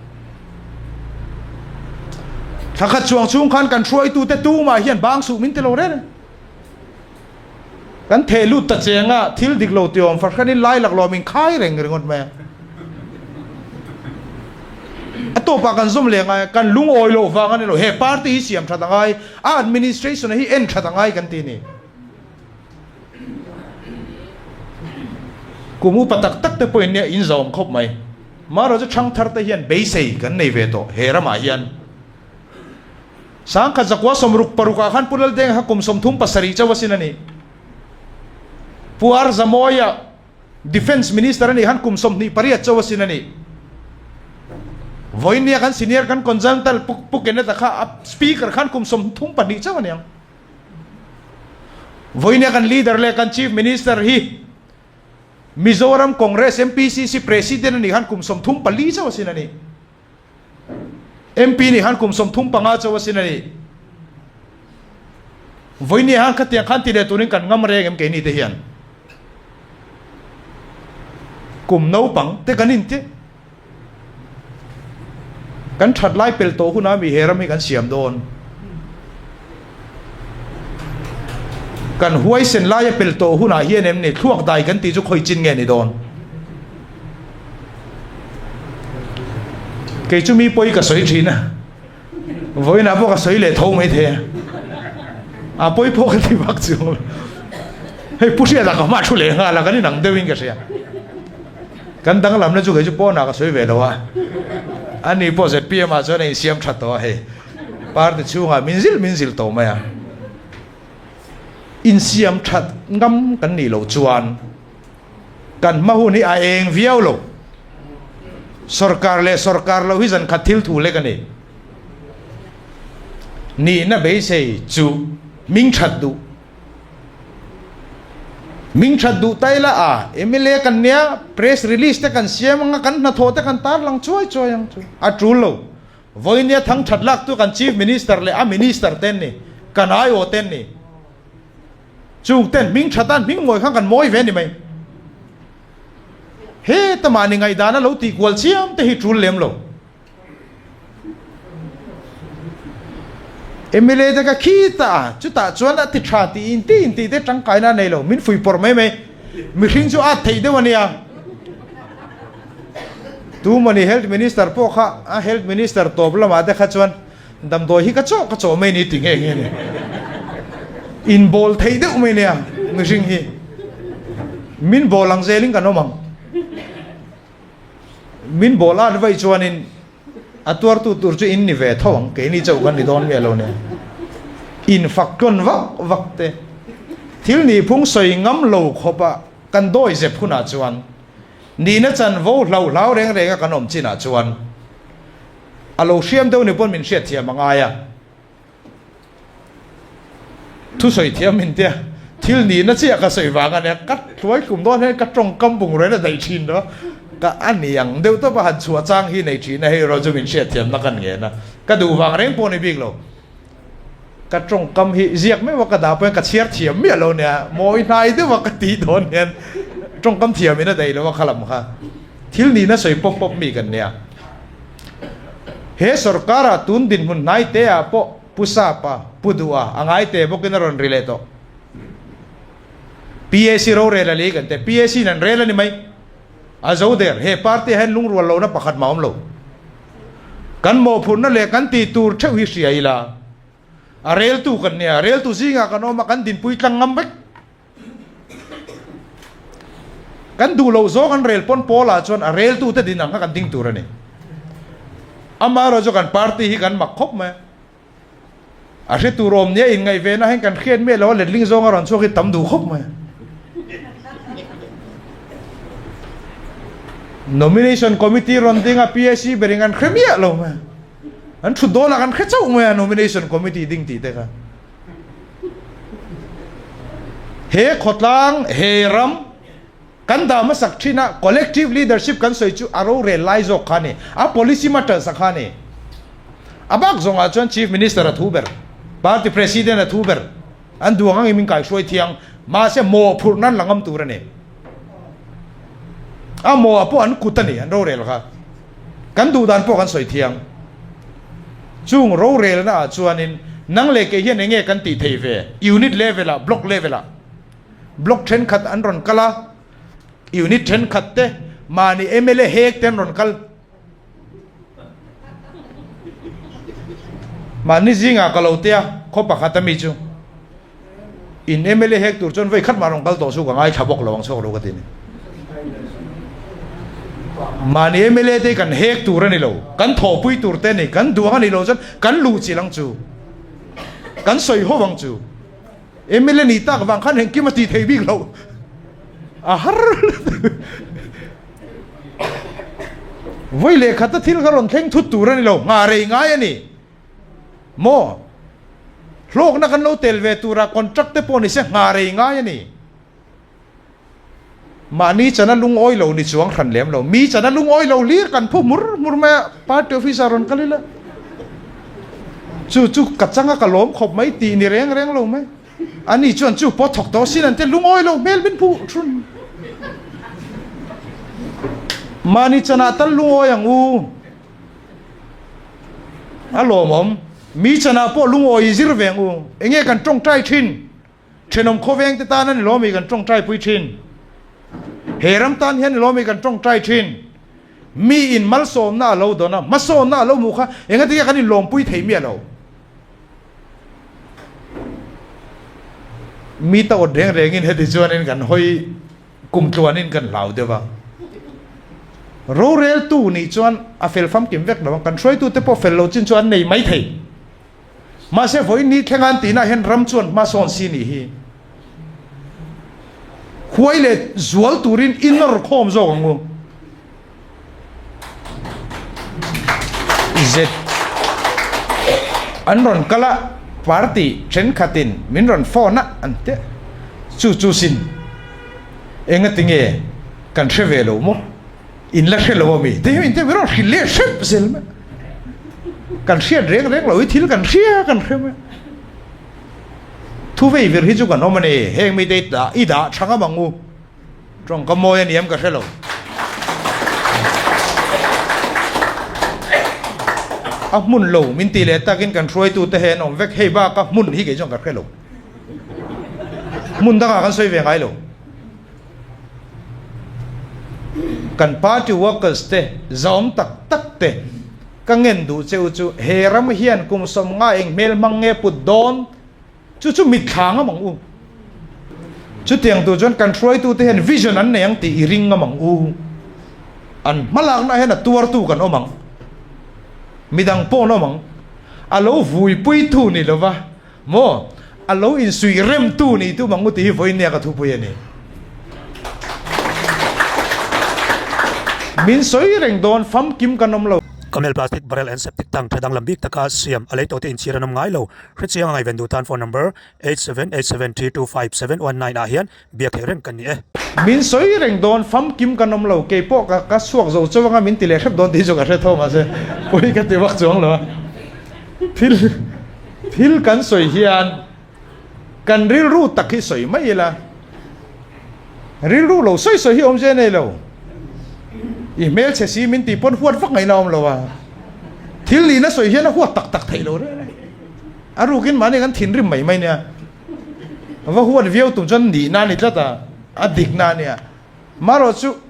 Thla khat chuang chhung khan kan hruaitute tumah hian bang suh min ti lo reng reng. Kan theh lut ta cheng a, thil dik lo ti awm fahranin lai laklawh min khai reng ringawt mai a. A tawpah kan zawm leh ngai a, kan lungawi loh vang a ni lo, he party hi siam that a ngai, a administration hi en that a ngai kan ti a ni. Kum upa tak tak te pawhin nia in zawm khawp mai. Marawh chu thangthar te hian beisei kan nei ve tawh he ramah hian. 1966 ah khan Pu Laldenga kha kum 37 chauh asin a ni. Pu R Zamawia Defence Minister a nih khan kum 28 chauh asin a ni. Vawinia kan senior kan consultant Pu Kenneth-a kha a Speaker khan kum 34 chauh a ni ang. Vawinia kan leader leh kan Chief Minister hi Mizoram Congress MPCC President a nih khan kum 34 chauh asin a ni. MP nih khan kum 35 chauh asin a ni. Vawinia khan khatiang khan ti leh turin kan ngam reng em keini te hian. Kum naupang te kan inti. Kan that lai pel tawh hunah mi he ram hi kan siam dawn. Kan huaisen laia pel tawh hunah hian em ni thluak dai kan tih chu khawi chin nge ni dawn. Kei chu mi pawi ka sawi thin a, vawiinah pawh ka sawi leh tho mai thei a, a pawi pawh ka ti vak chuang lo. Hei Pu Hriata ka hma thu leh nghal a, kan inang deuhin ka hria. Kan danglamna chu kei chu pawnah ka sawi ve lo a, ani pawh zpm ah chuan a insiam tha tawh a hei, party chhungah min zilh min zilh tawh mai a. Insiam that ngam kan nih loh chuan Kan hma hun hi a eng viau lo. Sorkar leh sorkar lo hi zan khat thil thu lek a ni. Nihna beisei chu hming that duh. Hming that duh ta ila a mla kan nia press release te kan siam anga kan hnathawh te kan tarlang chuai chuai ang chu a tul lo. Vawinia thang that lak tu kan chief minister leh a minister te an ni. Kan aiawh te an ni. Chung ten hming that a hming mawi khan kan mawi ve a ni mai. Heta mahni ngaihdana lo tih kual chiam te hi tul lem lo. Mla te ka khi ta a, chutah chuan a ti tha tih in tih in tih te tangkaina a nei lo, min fui pawrh mai mai. Mihring chu at theih deuh a nia. Tu mawni Health Minister pawh kha a Health Minister tawp lamah te kha chuan damdawi hi ka chawh ka chawh mai ni ti nghe nghe ni. Inbawl theih deuh mai nia mihring hi. Min bawl ang zelin kan awm ang. Min bawl at vaih chuanin a tuartu tur chu in ni ve tho ang, keini chauh kan ni dawn miah lo nia. Infak tlawn vak vak te, thil nihphung sawi ngam lo khawpa kan dawi zep hunah chuan nihna chanvo hlau hlau reng renga kan awm chinah chuan a lo hriam deuh ni pawn min hriatthiam a ngai a. Thusawi thiam min tia, thil nihna chiah ka sawi vang a nia, ka hluai hlum dawn hian ka tawngkam bungrel a daih thin lo, ka a ni ang deuh tawp a han chhuah chang hi nei thin a, hei erawh chu min hriatthiamna ka ngen a, ka duh vang reng pawh ni bik lo, ka tawngkam hi ziak meuh a ka dah pawh hian ka chhiar thiam miah lo nia, mawi hnai deuh a ka tih dawn hian tawngkam thiam in a daih lo a khalam kha, thil nihna sawi pawp pawp mi kan nia. He sorkara tun dinhmun hnai te ah pawh Pu Sapa, Pu Duha a ngai te bawkin a rawn ri leh tawh. PAC rorel a lei kan te, PAC in an rel a ni mai. A zo der, he party ah hian lungrual lohna pakhat mah a awm lo. Kan mawhphurhna leh kan tih tur theuh hi hria ila, a reltu kan nia, reltu zingah kan awm a, kan dinpui tlang ngam vek. Kan duh loh zawng an rel pawn Paula chuan a reltute din ang kha kan ding tur a ni. Amaherawh chu kan party hi kan mak khawp mai a. A hre tur awm nia inngaih ve na hian kan hriat miah lo a letling zawng a rawn chhuak hi tam duh khawp mai a. Nomination committee rawn ding a PAC berin kan hre miah lo mai a. An thut dawnah kan hre chauh mai a nomination committee ding tih te kha. He khawtlang, he ram kan dah hmasak thin a, collective leadership kan sawi chu a rorel lai zawk kha a ni, a policy matters a kha a ni. A bak zawngah chuan Chief Minister a thu ber, Party President a thu ber, an duang angin min kaihruai thiang, mahse mawhphurh nan la ngam tur a ni. A mawh pawh an kut a ni, an rorel kha. Kan duh dan pawh kan sawi thiang. Chung rorelna ah chuanin nang leh kei hian enge kan tih thei ve? Unit level ah, block level ah. Block thenkhat an rawn kal a, unit thenkhat te mahni mla hek te an rawn kal. Mahni zingah ka lo tia khaw pakhat ami chu in mla hek tur chuan vei khat mah rawn kal tawh chu ka ngaithla bawk lo ang chhuak lo ka ti ni. Mahni mla te kan hek tur a ni lo, kan thawhpui tur te a ni, kan duang a ni lo chuan kan luh chilh ang chu, kan sawi ho ang chu. Mla ni tak vang khan engkim a tih thei bik loh a har Vawi leh khata thil kha rawn thleng thut tur a ni lo, nghah rei ngai a ni. Maw? Hlawkna kan lo tel ve tura contract te pawh ni se nghah rei ngai a ni. Mahni chana lungawi lo ni chuang hran lem lo. Mi chana lungawi lo hlir kan phu hmur hmur mai a, party office ah rawn kal ila. Chu chu ka changa ka lawm khawp mai tih ni reng reng lo mai. Ani chuan chu pawh thawk tawh sin an te lungawi lo hmel min phu thun. Mahni chanah tal lungawi ang u. A lawmawm. Mi chanah pawh lungawi i zir ve ang u. Enge kan tawngtai thin? Thenawm khawveng te tan a ni lawmi kan tawngtai pui thin. He ram tan hian ni lawmi kan tawngtai thin. Mi in malsawmna a lo dawn a, hmasawnna a lo hmuh kha engati nge kan inlawmpui thei miah lo. Mi ta awt reng rengin heti chuanin kan hawi kum tluanin kan hlau deuh a. Roreltu nih chuan a fel famkim vek lo ang, kan hruaitute pawh fel lo chin chu an nei mai thei. Mahse vawiin ni thleng an tihna hian ram chuan hma sawn si nih hi huai leh zual turin i nawr khawm zawk ang u. Z an rawn kal a, party thenkhatin min rawn phone a an ti a, chu chu sin engati nge kan hre ve lo maw? In la hre lo ami? Te hian min rawn hrilh leh hrep zel mai. Kan hriat reng reng lo hi thil kan hria kan hre mai. Thu vei vir hi chu kan awm a ni. Heng mite i dah i dah tha ngam ang u. Tawng ka mawi a ni em ka hre lo. A hmun lo min tih leh takin kan hruaitute he an awm vek. Hei bak a hmun hi kei chuan ka hre lo. Hmun dangah kan sawi ve ngai lo. Kan party workers te zawm tak tak te ka ngen duh che u chu he ram hian kum 50 eng hmel hmang nge put dawn chu chu mitthla ngam ang u. Chutiang tur chuan kan hruaitu te hian vision an nei ang tih i ring ngam ang u. An hmalakna hian a tuartu kan awm ang. Midang pawh an awm ang. A lo vuipuitu ni lova Maw? A lo insuih remtu nih tum ang u tih hi vawinia ka thupui a ni. Min sawi reng dawn famkim kan awm lo. Camel plastic barrel and septic tank tha danglam bik taka siam a lei tawhte inchhir an awm ngai lo. Hrechiang a ngaihven duh tan phone number 8787325719 ah hian biak theih reng kan ni e. Min sawi reng dawn famkim kan awm lo, kei pawh ka ka chhuak zo chauh anga min ti leh hrep dawn tih chu ka hre tho mahse pawi ka ti vak chuang lo a. Thil thil kan sawi hian kan rilru tak hi sawi mai ila, rilru lo sawi sawi hi awmzia nei lo. I hmelchhe si min tih pawn huat vak ngaihna awm lo a, thil nihna sawi hian a huat tak tak theih lo reng reng. A rukin mahni kan thinrim mai mai nia. Va huat viau tum chuan nihna a ni tlat a, a dikna a nia. Marawh chu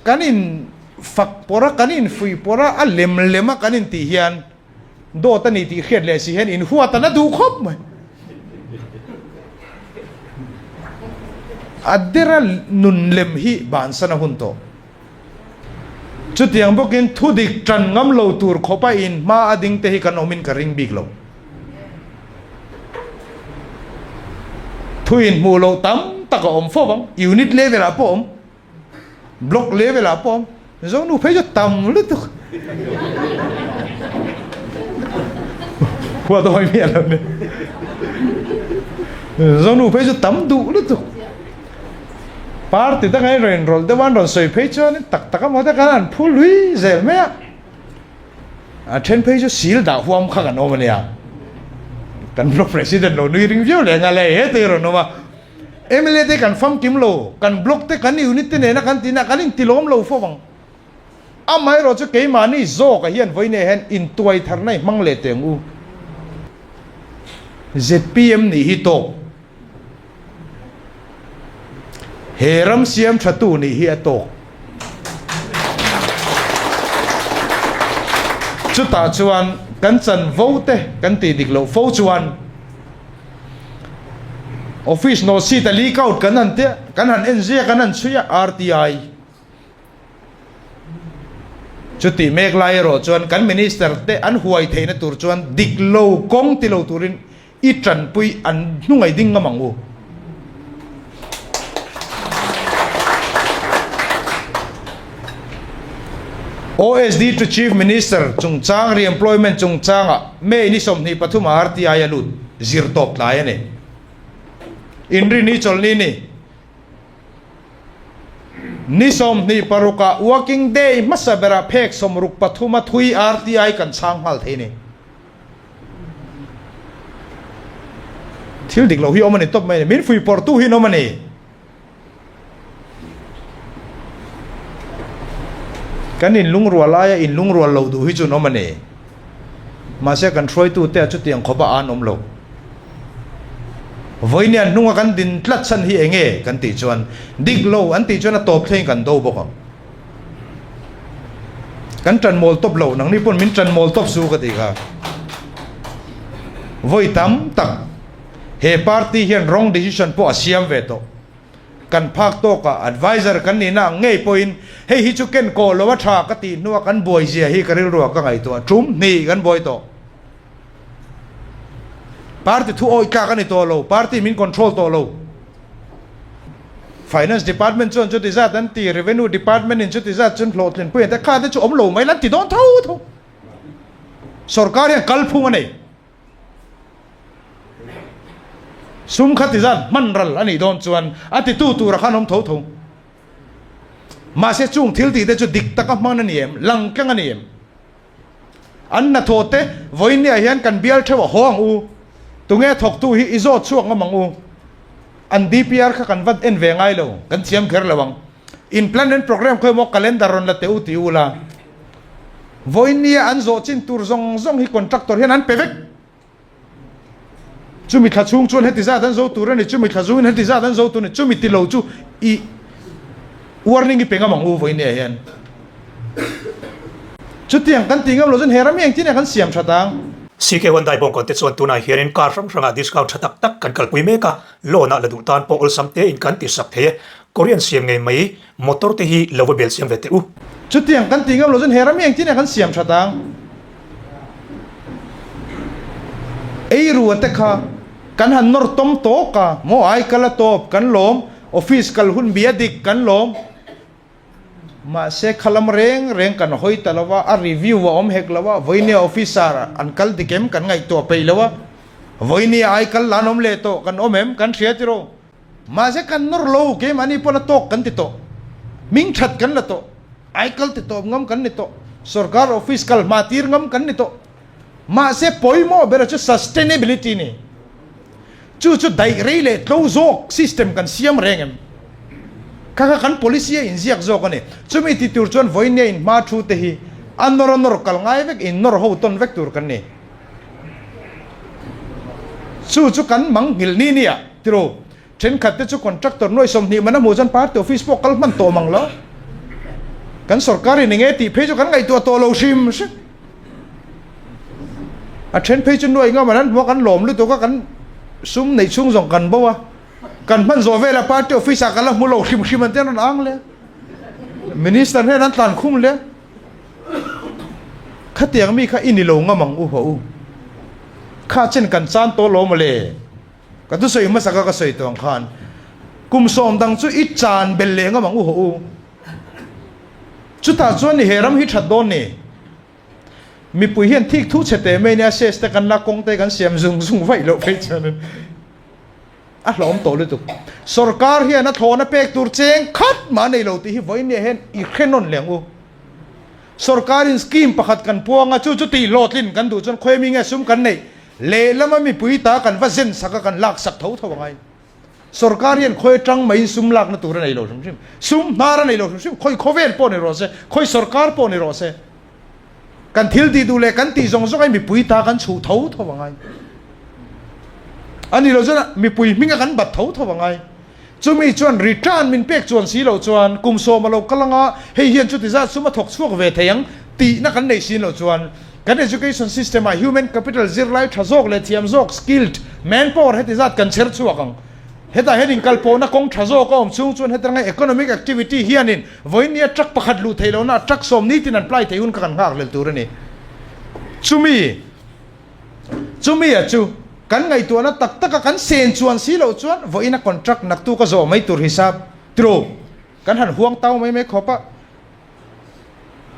kan in fak pawrh a, kan in fuih pawrh a, a lem lem a kan in tih hian dawt a ni tih hriat leh si hian in huat a na duh khawp mai. A dera nun lem hi bansan a hun tawh. Chutiang bawkin thudik tan ngam lo tur khawpa in hma a ding te hi kan awmin ka ring bik lo. Thu in hmuh loh tam tak a awm fo vang, unit level ah pawh awm, block level ah pawh awm, Zonu phei chu tam lutuk. Huat awm miah lo ni. Zonu phei chu tam duh lutuk. Party danga in rawn inrawlh deuh a, an rawn sawi phei chuan tak tak a maw te khan an phu lui zel mai a. A then phei chu sil dah huam kha kan awm a nia. Kan block president lo nui ring viau leh nghal e, he te hi rawn awm a. Mla te kan famkim lo, kan block te kan unit te nena kan tihna kan intilawm lo fo ang. Amaherawh chu keimahni zawkah hian vawiinah hian intuai tharna i hmang leh teh ang u. Zpm nih hi tawk. He ram siam thatu nih hi a tawk. Chutah chuan kan chanvo te kan tih dik loh fo chuan office nawh seat a leak out kan han tia, kan han en zia kan han chhui a, RTI. Chutih mek lai erawh chuan kan minister te an huai theihna tur chuan dik lo kawng ti lo turin i tanpui an hnungaih ding ngam ang u. OSD to Chief Minister chungchang re-employment chungchangah May ni 23 ah RTI a lut zir tawp tlai a ni. Inrini chawlhni ni. Ni 26 ah working day hmasa berah phek 63 a thui RTI kan chhang nghal thei a ni. Thil dik loh hi awm a ni tawp mai a ni. Min fuihpawrhtu hi an awm a ni. Kan inlungrual aia inlungrual loh duh hi chu an awm a ni. Mahse kan hruaitute ah chutiang khawpa an awm lo. Vawinia hnunga kan din tlat chhan hi eng nge kan tih chuan dik lo an tih chuan a tawp thleng kan do bawk ang. Kan tan mawl tawp lo, nangni pawn min tan mawl tawp su ka tih kha. Vawi tam tak he party hian wrong decision pawh a siam ve tawh. Kan phak tawkah adviser kan nihna ang ngei pawhin hei hi chu ken kawh lo a tha ka tih hnua kan buai zia hi ka rilruah ka ngaihtuah tum hnih kan buai tawh. Party thu awih tlak a ni tawh lo, party min control tawh lo. Finance department chuan chuti zat an ti, revenue department in chuti zat chuan hlawhtlin pui an ti, kha te chu awm lo mai la an ti dawn tho tho. Sorkar hian kalphung a nei. Sum kha ti zat hman ral a nih dawn chuan a titu tura khan awm tho tho. Mahse chung thil tih te chu dik taka hman a ni em, lang tlang a ni em? An hnathawh te vawiin niah hian kan bial theuh a haw ang u. Tunge thawktu hi i zawt chhuak ngam ang u. An DPR kha kan va en ve ngai lo, kan thiam kher lo ang. In plan and program khawi maw calendar rawn la teh u ti u la. Vawinia an zawh chin tur zawng zawng hi contractor hian an pe vek. Chumi thla chhung chuan heti zat an zo tur a ni, chumi thla zungin heti zat an zo tur a ni, chumi ti lo chu i warning i pe ngam ang u vawinia hian. Chutiang kan ti ngam lo chuan he ram hi engtin nge kan siam that ang? CK Hyundai bawngkawn te chuan tunah hianin car hrang hrangah discount tha tak tak kan kalpui mek a, loan ah la duh tan pawh awlsam te in kan ti sak thei e. Korean siam ngei mai motor te hi lo va bel siam ve teh u. Chutiang kan ti ngam lo chuan he ram hi engtin nge kan siam that ang? Eirua te kha kan han nawr tawm tawk a, maw ai kal a tawp kan lawm, office kal hun bia dik kan lawm. Mahse khalam reng reng kan hawi ta lo a, a review a awm hek lo a, vawinia officer an kal dik em kan ngaihtuah peih lo a, vawinia ai kal la an awm leh tawh kan awm em kan hria tiraw. Mahse kan nawr lo keimahni pawn a tawk kan ti tawh, hming that kan la tawh, ai kal ti tawp ngam kan ni tawh, sorkar office kal hma tir ngam kan ni tawh. Mahse pawimawh ber chu sustainability ni. Chu chu daih rei leh tlo zawk system kan siam reng em? Kha kha kan policy a inziak zawk a ni. Chumi ti tur chuan vawinia in hma thu te hi a nawr a nawr kal ngai vek in nawr ho tawn vek tur kan ni. Chu chu kan mang nghilh ni nia tiraw. Thenkhat te chu contractor nuai 20 man a hmuh chuan party office pawh kal hman tawh mang lo. Kan sorkar in enge tih phei chu kan ngaihtuah tawh lo hrim hrim. A then phei chu nuai ngam an an hmuh a kan lawm lutuk a kan sum neih chhung zawng kan bo a. Kan hman zawh vel a party office ah kan la hmu lo hrim hrim an ti an rawn ang le. Minister hian an tlan khum le. Khatiang mi kha i ni lo ngam ang u haw u. Kha chen kan chan tawh lo mawle. Ka thusawi hmasa kha ka sawi tawh ang khan kum sawm dang chu i chan bel leh ngam ang u haw u. Chutah chuan ni he ram hi that dawn ni. Mipui hian thik thu chhe teh mai nia ses te kan la kawng te kan siam zung zung vaih loh phei chuan a hlawm tawh lutuk. Sorkar hian a thlawhna pek tur cheng khat mah nei lo tih hi vawiin nia hian i hre nawn leh ang u. Sorkarin scheme pakhat kan puang a chu chu tih hlawhtlin kan duh chuan khawi mi nge sum kan neih Lehlama mipui ta kan va zen sak a, kan lak sak tho tho angai. Sorkar hian khawi atang maiin sum lakna tur a nei lo hrim hrim. Sum hnar a nei lo hrim hrim. Khawi khawvel pawh ni rawh se, khawi sorkar pawh ni rawh se. Kan thil tih duh leh kan tih zawng zawng ai mipui ta kan chhuh tho tho angai. A ni lo chuan mipui hminga kan bat tho tho angai. Chumi chuan return min pek chuan si loh chuan kum sawm a lo kal anga hei hian chuti zat sum a thawk chhuak ve thei ang tihna kan nei sin loh chuan kan education system ah human capital zirlai tha zawk leh thiam zawk skilled manpower heti zat kan chher chhuak ang. Hetah hian inkalpawhna kawng tha zawk a awm chhung chuan heti ranga economic activity hianin vawinia truck pakhat luh theih lohna truck sawm nitin an ply thei hun kha kan nghak hlel tur a ni. Chumi. Chumi a chu kan ngaihtuahna tak taka kan sen chuan si loh chuan vawiin a contract naktuk a zawh mai tur hisap tiraw kan han huang tau mai mai khawp a.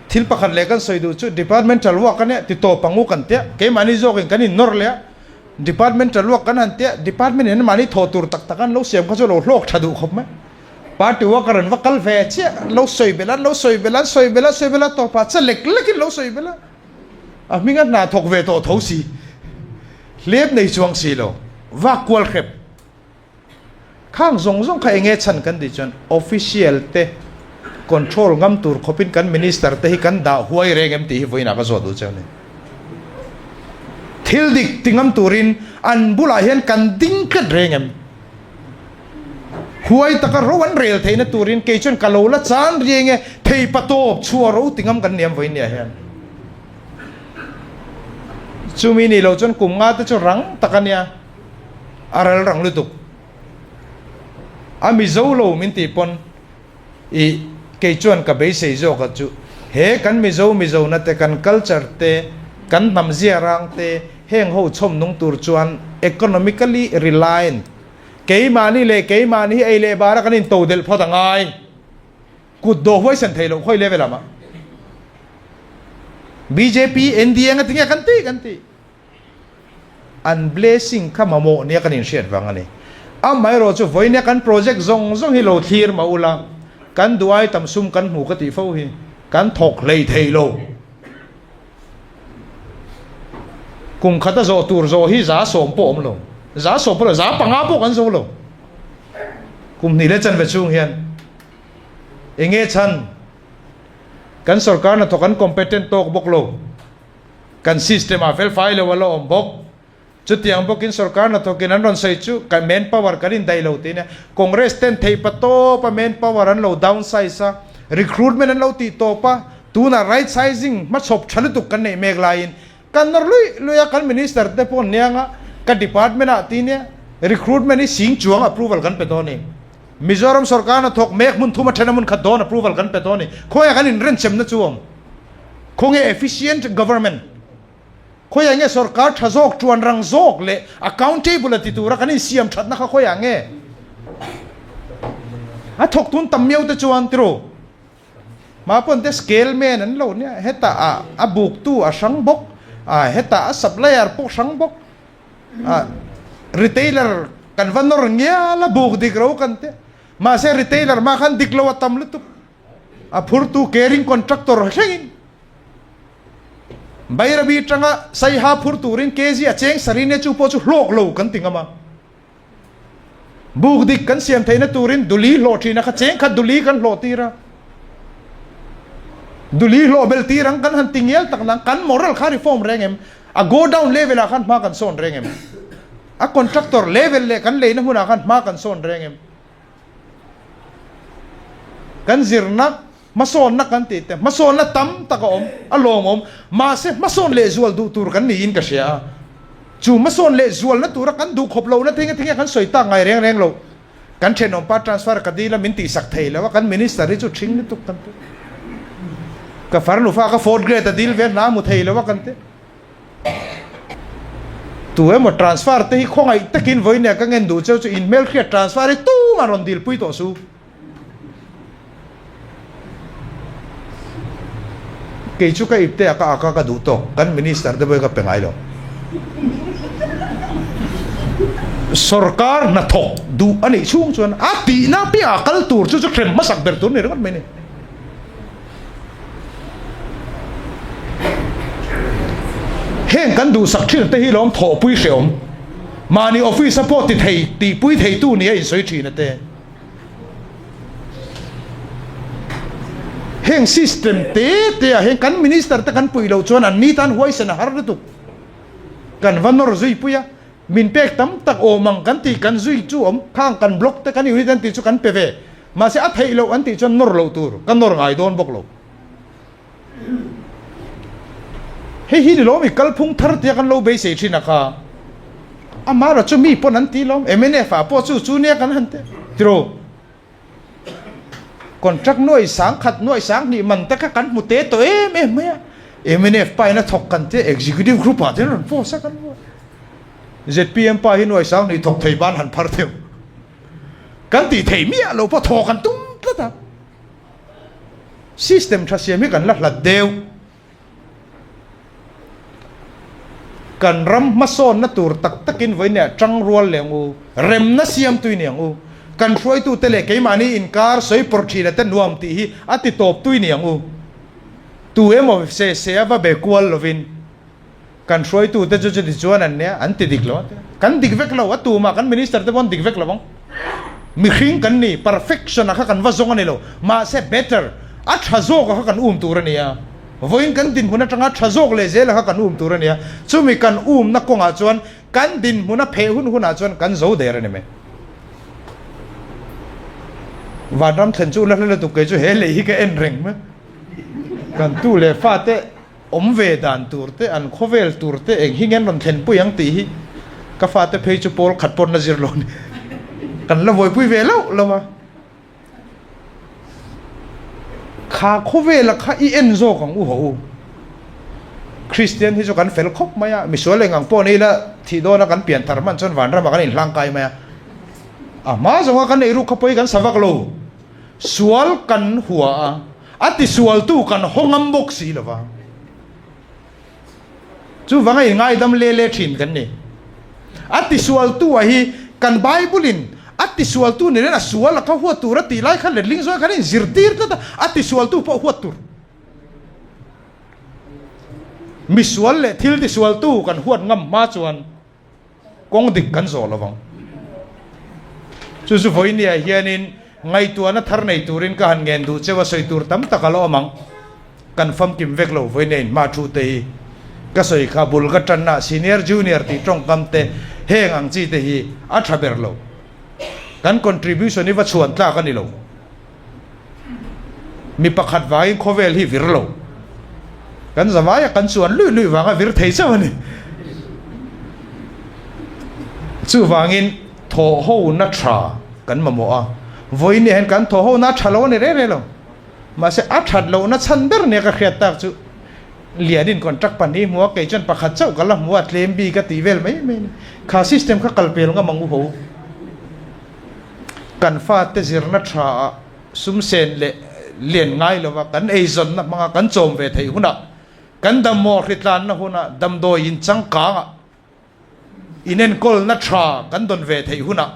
Thil pakhat leh kan sawi duh chu departmental work a nia ti tawp ang u kan tia keimahni zawkin kan innawr leh a departmental work kan han tia department in anmahni thawh tur tak tak an lo siam kha chu lo hlawk tha duh khawp mai. Party worker an va kal ve chiah an lo sawi belh a an lo sawi belh a an sawi belh a an sawi belh a tawpah che lek lekin lo sawi belh a. A hming a hna thawk ve tawh tho si, hlep nei chuang si lo, vak kual hrep. Khang zawng zawng kha enge chhan kan tih chuan official te control ngam tur khawpin kan minister te hi kan dah huai reng em tih hi vawiinah ka zawt duh cheu ni. Thil dik ti ngam turin an bulah hian kan ding tlat reng em? Huai taka ro an rel theihna turin kei chuan ka lo la chan riai nge thei pa tawp chhuah ro ti ngam kan niam vawiin nia hian. Chumi nih loh chuan kum nga te chu rang tak a nia, a ral rang lutuk. A Mizo lo min tih pawn i kei chuan ka beisei zawk a chu he kan Mizo Mizona te kan culture te kan hnam zia rang te heng ho chhawm nung tur chuan economically reliant Keimahni leh keimahni hi ei leh bara kan into delh phawt a ngai. Kut dawh huaisen thei loh khawi level ah mah. Bjp, NDA nga tinge kan ti kan ti. An blessing kha mamawh nia kan inhriat vang a ni. Amaherawh chu vawinia kan project zawng zawng hi lo thlir mah ula, kan duh ai tam sum kan hmu ka tih fo hi kan thawk hlei thei lo. Kum khata zawh tur zawh hi 10% pawh awm lo. 10% pawh lo, 5% pawh kan zo lo. Kum hnih leh chanve chhung hian enge chhan? Kan sorkar hnathawk an competent tawk bawk lo. Kan system ah felfai lo a la awm bawk. Chutiang bawkin sorkar hnathawkin an rawn sawi chu kan manpower kan indaih lo tih nia. Congress ten theihpa tawpa manpower an lo downsize a, recruitment an lo tih tawp a, tunah right sizing hmachhawp tha lutuk kan neih mek laiin kan nawr luih luih a, kan minister te pawh nianga ka department ah tih nia recruitment hi sing chuang approval kan pe dawn a ni. Mizoram sorkar hnathawk mek hmun thum a then a hmun khat dawn approval kan pe dawn a ni. Khawiah kan inrenchemna chu awm? Khawnge efficient government? Khawiah nge sorkar tha zawk, tuan rang zawk leh accountable a ti tura kan insiam thatna kha khawiah nge? A thawk tun tam miau te chuan tiraw? Mah pawn te scale man an lo nia, hetah a a buktu a hrang bawk, a hetah a supplier pawh hrang bawk, a retailer kan va nawr ngial a buk dik ro kan tia, mahse retailer mah khan dik lo a tam lutuk, a phurtu caring contractor thlengin. Bairabi tanga Saiha phur turin kg a cheng sarine chu pawh chu hlawk lo kan ti ngam a. Buk dik kan siam theihna turin duli hlawh thin a kha cheng khat duli kan hlawh tir a. Duli hlawh bel tir ang kan han ti ngial tak nang kan moral kha reform reng em? A go down level ah khan hma kan sawn reng em? A contractor level leh kan leina hmunah khan hma kan sawn reng em? Kan zirna Hmasawnna kan tih te, hmasawnna tam tak a awm, a lawmawm. Mahse, hmasawn lehzual duh tur kan niin ka hria a. Chu hmasawn lehzualna tura kan duh khawp lohna thing a thing a kan sawi tak ngai reng reng lo. Kan thenawmpa transfer ka dil a, min tihsak thei lo a, kan minister hi chu ṭhing lutuk kan ti. Ka farnu fa ka fourth grade a dil ve hna hmu thei lo a kan ti. Tu emaw transfer te hi khawngaih takin vawiin ka ngen duh cheu chu inhmelhriat transfer hi tumah rawn dilpui tawh su. Kei chu ka ipte a ka ak a ka duh tawk, kan minister te pawh hi ka pe ngai lo. Sorkar hnathawk duh a nih chhung chuan a tihna piahah kal tur chu chu hrem hmasak ber tur a ni ringawt mai a ni. Heng kan duhsak thin te hi lawm thawhpui hrehawm, mahni office a pawh ti thei tihpui theitu nia insawi thin a te. Heng system te te ah hian kan minister te kan puih loh chuan an ni tan huaisen a har lutuk. Kan va nawr zui pui a, min pek tam tak awm ang kan tih kan zui chu awm, khang kan block te kan unit an tih chu kan pe ve. Mahse a theih loh an tih chuan nawr loh tur, ka nawr ngai dawn bawk lo. Hei hi ni lawm i kalphung thar tia kan lo beisei thin a kha. Amara chu mi pawn an ti lawm, mnf ah pawh chu chu nia kan han ti tiraw. Contract nuai sang khat nuai sang hnih man te kha kan hmu te tawh em em mai a. Mnf pa in a thawk kan tia executive group ah te an rawn post a kan hmu a. Zpm pa hi nuai sang hnih thawk thei ban han phar theuh. Kan tih theih miah lo pawh thawk an tum tlat a. System tha siam hi kan la hlat deuh. Kan ram hmasawnna tur tak takin vawiinah tang rual leh ang u, remna siam tui ni ang u. Kan hruaitute leh keimahni inkar sawi pawrh thina te nuam tih hi a ti tawp tui ni ang u. Tu emaw se se a va be kual lovin kan hruaitute chu chuti chuan an nia, an ti dik lo a ti. Kan dik vek lo, a tumah kan minister te pawh an dik vek lo ang. Mihring kan ni, perfection a kha kan va zawng a ni lo, mahse better, a tha zawk a kha kan um tur a ni a. Vawiin kan dinhmun atanga tha zawk leh zel a kha kan um tur a ni a. Chumi kan umna kawngah chuan kan dinhmun a pheh hun hunah chuan kan zo der a ni mai. Vanram thlen chu la hla lutuk kei chu he lei hi ka en reng mai. Kan tu leh fate. Awm ve dan tur te, an khawvel tur te eng hi nge an rawn thlenpui ang tih hi ka fate phei chu pawl khat pawn la zir lo a ni. Kan la vawipui ve loh lo a. Kha khawvela kha i en zawk ang u haw u. Kristian hi chu kan fel khawp mai a, misual eng ang pawh ni ila thih dawna kan pian thar hman chuan vanramah kan inhlangkai mai a. A hma zawnga kan eiruk kha pawi kan sa vak lo. Sual kan hua a, a tisualtu kan haw ngam bawk si lo va. Chuvanga inngaidam le le thin kan ni. A tisualtu a hi kan Bible in a tisualtu ni nen a sual a kha huat tur a tih lai khan letling zawng khan inzirtir tlat a, a tisualtu pawh huat tur. Misual leh thil tisualtu kan huat ngam hma chuan kawng dik kan zawh lovang. Chu chu vawinia hianin ngaihtuahna thar nei turin ka han ngen duh cheu a, sawi tur tam tak a la awm ang. Kan famkim vek lo vawinia inhma thu te hi ka sawi kha bul ka tanna senior junior tih tawngkam te heng ang chi te hi a tha ber lo. Kan contribution hi va chhuan tlak a ni lo. Mi pakhat vangin khawvel hi vir lo. Kan zavaia kan chuan luih luih vanga vir thei chauh a ni. Chuvangin thawh ho na tha kan mamawh a, vawiin hian kan thawh ho na tha lo a ni reng reng lo. Mahse a that lohna chhan ber nia ka hriat tak chu Lianin contract pahnih hmu a, kei chuan pakhat chauh ka la hmu a, tlem bik a tih vel mai mai a ni. Kha system kha kal pel ngam ang u ho. Kan fate zirna tha ah sum sen leh lian ngai lova kan eizawnna hmanga kan chawm ve theih hunah, kan dammaw hritlanna hunah damdawi in changkangah inenkawlna tha kan dawn ve theih hunah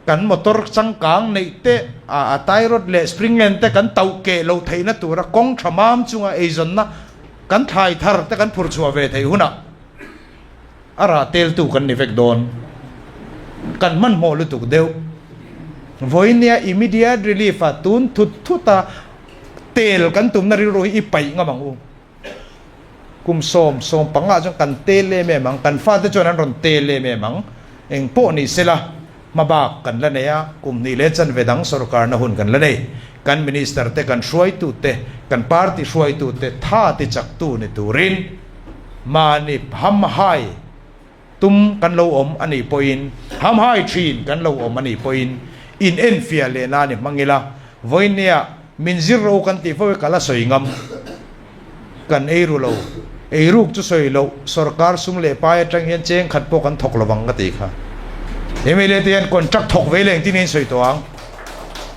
kan motor changkang neih te a tie rod leh spring end te kan tauh keh loh theihna tura kawng tha mam chunga eizawnna kan thlai thar te kan phur chhuah ve theih hunah A rah teltu kan ni vek dawn. Kan hmanhmawh lutuk deuh. Vawinia immediate relief a tun thut thut a tel kan tumna rilru hi i paih ngam ang u. Kum sawm, sawm panga chuan kan tel em em ang, kan fate chuan an rawn tel em em ang. Eng pawh ni sela, hmabak kan la nei a, kum hnih leh chanve dang sorkarna hun kan la nei. Kan minister te, kan hruaitu te, kan party hruaitu te tha tichaktu ni turin, Mahni hamhai tum kan lo awm a nih pawhin, hamhai thin kan lo awm a nih pawhin in enfiah leh nan i hmang ila, vawinia min zir ro kan tih fo hi ka la sawi ngam. Kan ei ru lo, ei ruk chu sawi loh, sorkar sum leh pai atang hian cheng khat pawh kan thawk lovang ka tih kha. Mla te hian contract thawk ve leh engtin nge in sawi tawh ang?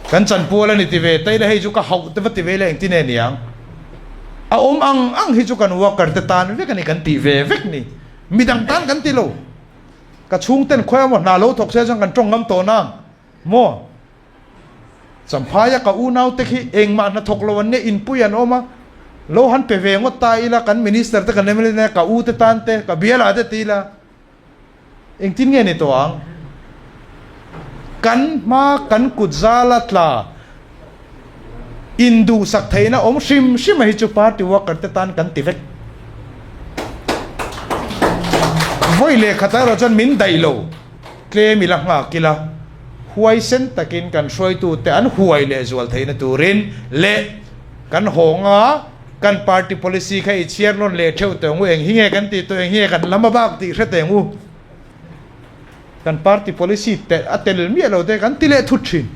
Kan chanpual a ni ti ve ta ila hei chu ka hauh te va ti ve leh engtin nge niang? A awm ang ang hi chu kan worker te tan vek a ni kan tih ve vek ni. Midang tan kan ti lo. Ka chhungten khawi emaw hna lo thawk se chuan kan tawng ngam tawh nang maw? Champhaia ka unau te khi engmah hna thawk lo an nia inpui an awm a, lo han pe ve ngawt ta ila kan minister te kan mla te ka u te tan te ka biala te ti ila Engtin nge ni tawh ang? Kan hma kan kut zala tla induhsak theihna awm hrim hrim a hi chu party worker te tan kan ti vek. Vawi leh khat erawh chuan min daih lo, tlem ila nghak ila, huaisen takin kan hruaitute an huai leh zual theihna turin leh kan hawng a, Kan party policy kha i chhiar nawn leh theuh teh ang u, eng hi nge kan tih tawh, eng hi nge kan lam a bak tih hre teh ang u. Kan party policy te a tel miah lo te kan ti leh thut thin.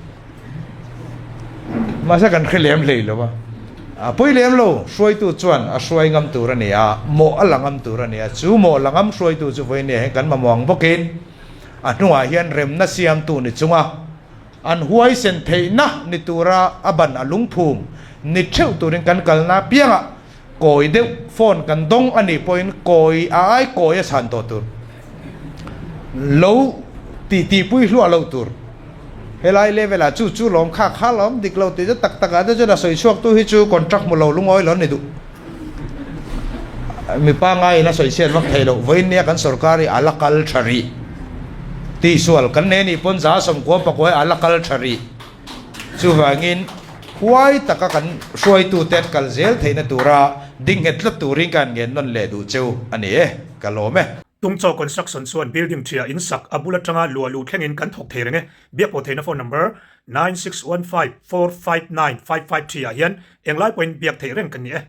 Mahse kan hre lem hlei lo a. A pawi lem lo, hruaitu chuan a hruai ngam tur a ni a, mawh a la ngam tur a ni a, chu mawh la ngam hruaitu chu vawiin hian kan mamawh ang bawkin a hnungah hian remna siamtu ni chunga An huaisen theihna ni tura a ban a lungphum ni theuh turin kan kalna piangah kawi deuh phone kan dawng a nih pawhin kawi a ai kawi a chhan tawh tur lo tih tihpui hluah loh tur. Helai level ah chu chu lawm kha kha lawm dik lo tih chu tak tak ah te chuan a sawi chhuak tu hi chu contract hmu lo lungawi lo a ni duh. Mi pangaiin a sawi chhiat vak thei loh. Vawiin nia kan sorkar hi a la kal tha rih. Tihsual kan nei anih pawn 190 hi a la kal tha rih. Chuvangin huai taka kan hruaitute an kal zel theihna tura ding nghet tlat turin ka han ngen nawn leh duh cheu a ni e. Ka lawm e. Tungchaw Construction chuan building ṭhia in sak a bul aṭanga luah luh thlengin kan thawk thei reng e. Biakpawh theihna phone number 9615459553 ah hian englai pawhin biak theih reng kan ni e.